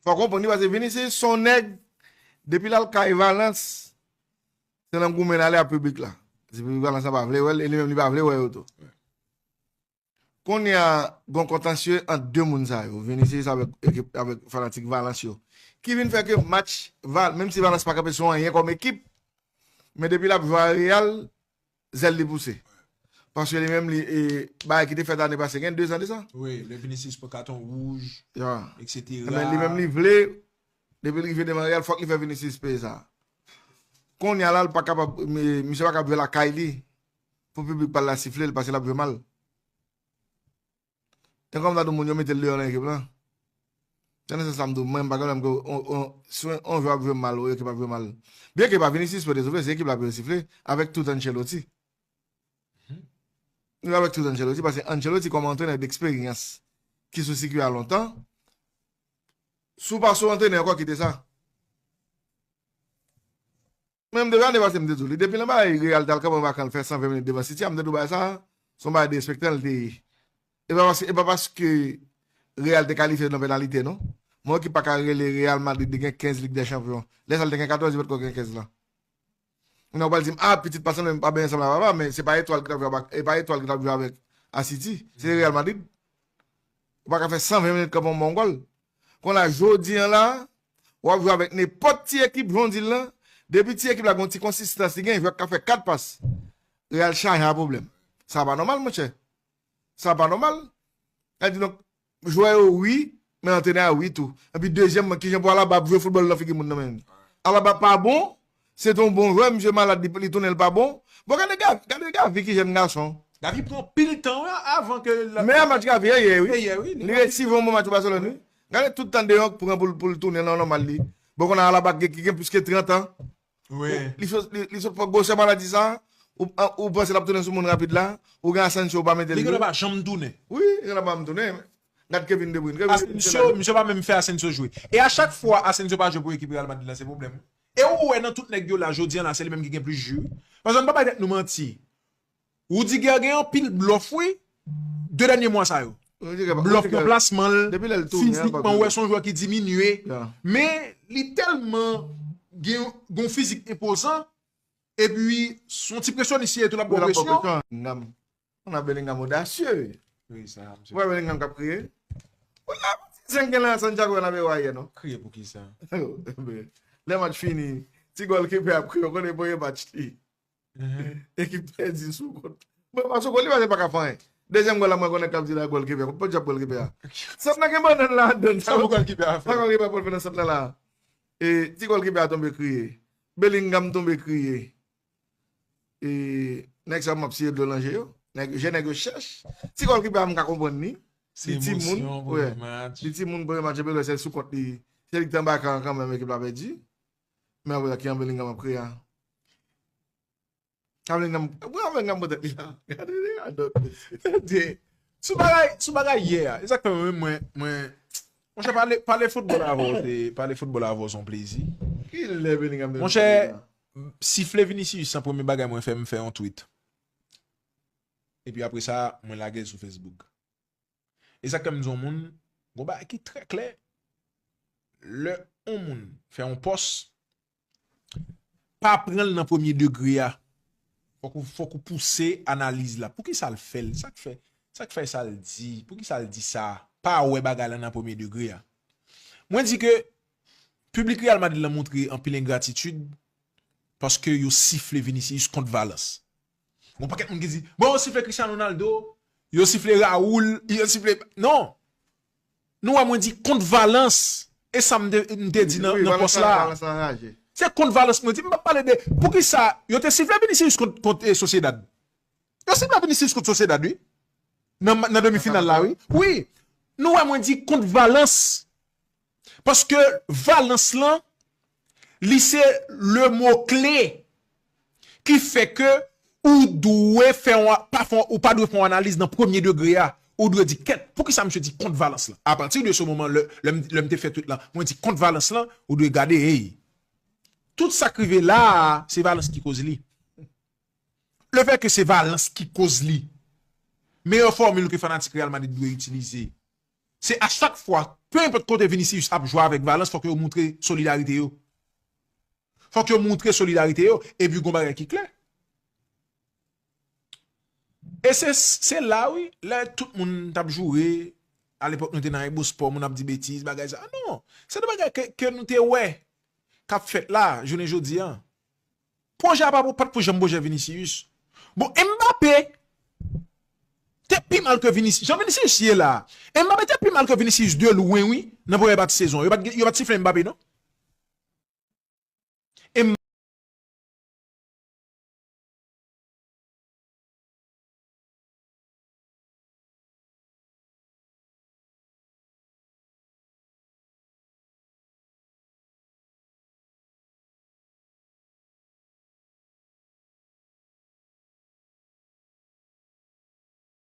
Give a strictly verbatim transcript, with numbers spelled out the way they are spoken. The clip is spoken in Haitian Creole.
Ou konprann li, paske Vinicius se yon nèg, depi l al kay Valence, se nan goumen l ale ak piblik la. Se piblik Valence la pa vle wè l, e li menm li pa vle wè yo tou. Kounye a, gen yon kontansye ant de moun sa yo, Vinicius avèk ekip, avèk fanatik Valence yo, ki vin fè ke match, Val, menm si Valence pa kanpe sou anyen kòm ekip, men depi l ap jwe a Real, zèl li pouse. Paske li menm, li, e, bagay ki te fèt ane pase, gen de zan de sa. Wi, lè Vinicius pran katon wouj, ya, etsetera. Ebyen, li menm, li vle, depi l rive devan Real, fòk li fè Vinicius peye sa. Kounye a la, l pa kapab, mi-, misye pa kapab jwe lakay li, pou piblik pa l la sifle l, paske l ap jwe mal. E kòm sa tou moun yo mete l deyò nan ekip lan. Se nan sans sa m di w, mwen, m pa gen pwoblèm ke on, on, si on jwè ap jwe mal, ou ekip ap jwe mal. Byen ke pa Vinicius pou te soufle, se ekip la pou yo sifle, avèk tout Ancelotti. Avèk tout Ancelotti, paske Ancelotti kòm antrenè deksperyans ki sou sikui a lontan, si w pa se yon antrenè ankò, kite sa. Men m deja ane pase m te di w li. Depi nan bagay Real t al kanpe yon vakan l fè san ven minit devan City a, m te di w bagay sa, se yon bagay derespektan l te ye. E pa paske, e pa paske Real te kalifye nan penalite, non. Men yon ekip pa ka rele Real Madrid li gen kenz Lig dè Chanpyon. Lè sa l te gen katòz, li potko gen kenz lan. Kounye a w pral di m, a, pitit pa sanble, pa byen sanble a papa, men se pa etwal ki t ap jwe avèk, e pa etwal ki t ap jwe avèk a City. Se Real Madrid. Ou pa ka fè san ven minit kanpe yon bon gòl. Kounye a, jodi a la, w ap jwe avèk nenpòt ti ekip, jan w di l lan. Depi ti ekip la gen yon ti konsistans, li gen jwè k ka fè kat pas. Real chaje a pwoblèm. Sa pa nòmal, monchè. Sa pa nòmal. Sa di donk, jwè yo wi, men antrenè a wi tou. Epi dezyèmman, kijan pou Alaba ap jwe foutbòl nan figi moun nan menm? Alaba pa bon, se te yon bon jwè, misye malad, li, li tounen l pa bon. Bon, gade Gavi, gade Gavi ki jèn gason. Gavi pran pil tan, wi, avan ke l... Meyè match Gavi a yè, wi. E yè, wi, li reyisi yon bon match Barcelone, wi. Gade tout tan deyò pran pou l, pou l tounen nan nòmal li. Bon, kounye a Alaba ki gen plis ke trant an. Wi. Li sot, li, li sot pran gwosè maladi sa, ou, ou panse l ap tounen sou moun rapid la, ou gen Asensio ou pa mete l. Li genlè pa janm tounen. Wi, li genlè pa janm tounen. Gad Kevin De Bruyne. Kevin De Bruyne, Asensio, misye pa menm fè Asensio jwe. E a chak fwa Asensio pa jwe pou ekip Real Madrid la, se pwoblèm. E ou wè nan tout nèg yo la, jodi a la, se li menm ki gen plis ji. Paske n pa bay tèt nou manti. Rudiger gen anpil blòf, wi, de dènye mwa sa yo. Blòf nan plasman l, fizikman, ou wè se yon jwè ki diminye. Men, li tèlman gen, gen yon fizik enpozan, epi se yon ti presyonis li ye tou, l ap ba w presyon. Wi, l ap ba w presyon. Ou nan Bellingham odasye. Wi, sa, misye. Ou wè Bellingham k ap kriye? Ou la, ti zen gen la Santiago Bernabéu a yè, non? Kriye pou kisa? Lè match fini, ti gòlkipè ap kriye, ou konnen premye match li. Ekip pèdi sou kont. Bon, pa sou kont li, paske li pa ka fè anyen. Dezyèm gòl la, mwen konnen k ap di la gòlkipè. Podyab gòlkipè a. Sant lan gen bannann ladann. Sa pou gòlkipè a fè? Sa gòlkipè a pou l fè nan sant lan la? E, ti gòlkipè a tonbe kriye. Bellingham tonbe kriye. E, nèg sa yo m ap siye dlo nan je yo. Nèg, je nèg yo chèch. Ti gòlkipè a m ka konprann li. Li timoun, wi. Li timoun, premye match, epi lè se sou kont li. Se li ki te anba kan an kanmenm, ekip la pèdi. Men apre sa, ki an Bellingham ap kriye a? Ka Bellingham, pran Bellingham pran tèt li la. Gade, gade, mesye. Tande, sou bagay, sou bagay yè a. Egzakteman, mwen, mwen, monchè, pale, pale foutbòl avè w, se, pale foutbòl avè w, se yon plezi. Ki lè Bellingham te... Monchè, sifle Vinicius lan, premye bagay mwen fè, m fè yon tweet. Epi apre sa, mwen lage l sou Facebook. E sa k fè m di yon moun, gon bagay ki trè klè. Lè yon moun fè yon pòs, pa pran l nan premye degre a. Fòk ou, fòk ou pouse analiz la. Poukisa l fè l? Sa k fè, sa k fè sa l di? Poukisa l di sa? Pa wè bagay la nan premye degre a. Mwen di ke piblik Real Madrid la montre anpil engratitid paske yo sifle Vinicius kont Valence. Gon pakèt moun ki di, bon, yo sifle Cristiano Ronaldo, yo sifle Raul, yo sifle, non. Nou wè mwen di kont Valence, e sa m te, m te di nan, nan pòs la. Se kont Valence mwen di, m pa pale de, poukisa yo te sifle Vinicius kont, kont, e, Sociedad? Yo sifle Vinicius kont Sociedad, wi. Nan, nan demi final la, wi. Wi. Nou wè mwen di kont Valence. Paske Valence lan, li se le mo kle ki fè ke ou dwe fè yon, pa fè yon, ou pa dwe fè yon analiz nan premye degre a. Ou dwe di, kèt, poukisa misye di kont Valence lan? Apati de se moman, lè, lè m, lè m te fè tweet lan, mwen di kont Valence lan, ou dwe gade, hey. Tout sa k rive la a, se Valence ki koz li. Lefètke se Valence ki koz li, meyè fòmil ke fanatik Real Madrid dwe itilize, Se a chak fwa, pe enpòt kote Vinicius ap jwe avèk Valence, fòk yo moutre solidarite yo. Fòk yo moutre solidarite yo, epi gon bagay ki klè. E se, se la, wi, lè tout moun t ap joure, alepòk nou te nan Ebospò, moun ap di betiz, bagay sa. Non, se de bagay ke, ke nou te wè k ap fèt la, jounen jodi a. Pwojè a pa, pa t pou janm pwojè Vinicius. Bon, Mbappé te pi mal ke Vinicius. Jan Vinicius ye la, Mbappé te pi mal ke Vinicius de lwen, wi, nan premyè pati sezon. Yo pa t, yo pa t sifle Mbappé, non?